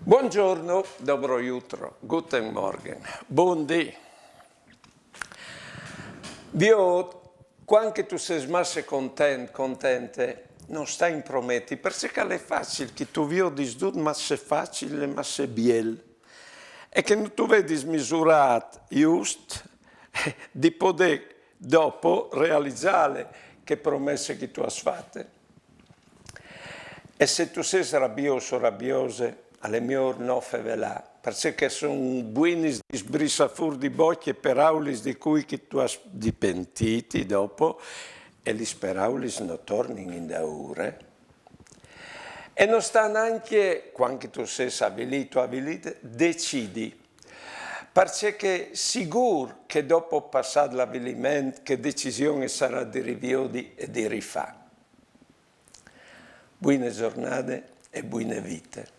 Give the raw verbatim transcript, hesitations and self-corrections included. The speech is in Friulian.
Buongiorno, dobro jutro, guten Morgen, bundì. Viôt, cuant che tu sês masse content, contente, no sta imprometi, parcè che al è facil che tu viodis dut masse facil e masse biel, e che no tu vedis misurât just di podê dopo realizâle chê promesse che tu âs fate. E se tu sês rabiôs o rabiose, al è miôr no fevelâ, parcè che a son buinis di sbrissâ fûr di bocje peraulis di cui che tu âs di pentîti dopo, e lis peraulis no tornin indaûr. E no sta nancje, cuant che tu sês avilît o avilide, decidi, parcè che sigûr che dopo passât l'aviliment chê decision e sarà di riviodi e di rifâ. Buine zornade e buine vite.